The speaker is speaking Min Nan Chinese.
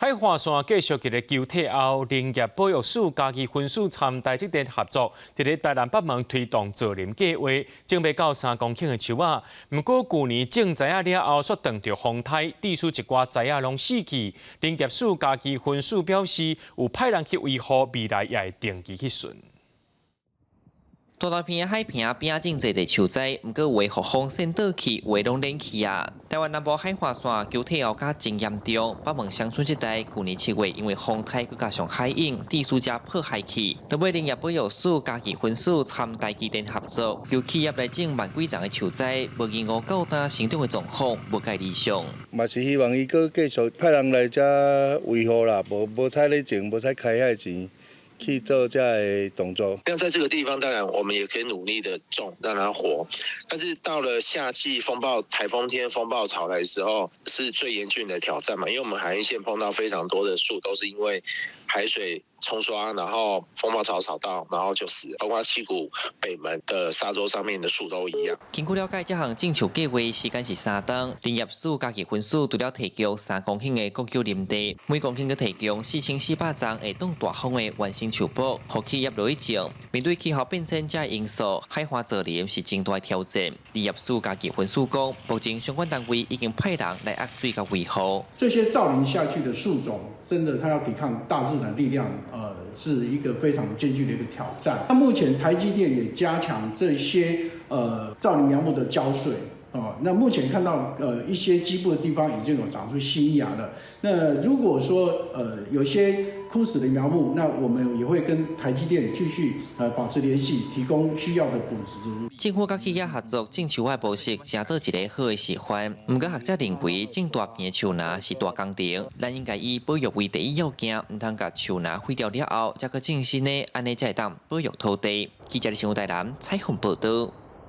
海岸線繼續佇咧球退後，林業保育署嘉義分署參台積電合作，佇咧台南北門推動造林計劃，種欲到3公頃的樹仔。毋過舊年種栽仔了後，煞撞著風颱，致使一寡栽仔攏死去。林業署嘉義分署表示，有派人去維護，未來也會定期去巡。大大片的海坪邊仔種濟濟樹栽，毋過有的予風扇倒去，有的攏軟去啊。台灣南部海岸線球退後較真嚴重，北門鄉村這帶舊年7月因為風颱閣加上海湧，致使遮破壞去。落尾林業保育署嘉義分署參台積電合作，由企業來種萬幾叢的樹栽，無疑五到今成長的狀況無蓋理想。嘛是希望伊閣繼續派人來遮維護啦，無無使咧種，無使開遐錢去做這个動作。那在這個地方，當然我們也可以努力的種，讓它活。但是到了夏季風暴、颱風天、風暴潮來的時候，是最嚴峻的挑戰嘛。因為我們海岸線碰到非常多的樹，都是因為海水沖刷，然後風暴潮潮到，然後就死。包括七股北門的沙洲上面的樹都一樣。根據了解，這項種樹計劃時間是3冬。林業署嘉義分署除了提供3公頃的國有林地，每公頃閣提供4400叢會擋大風的原生樹木，予企業落去種。面對氣候變遷這因素，海岸造林是真大挑戰。林業署嘉義分署講，目前相關單位已經派人來壓水佮維護。這些造林下去的樹種，真的它要抵抗大自然力量，是一個非常艱巨的一個挑戰。那目前台積電也加強這些造林苗木的澆水哦。那目前看到一些基部的地方已經有長出新芽了。那如果說有些枯死的苗木，那我們也會跟台積電繼續保持聯繫，提供需要的補植。政府佮企業合作種樹的模式，成做一个好的示範。毋過學者認為，種大片的樹林是大工程，咱應該以保育為第一要件，毋通共樹林毀掉了後，才閣種新的，按呢才會當保育土地。記者新聞台南採訪報導。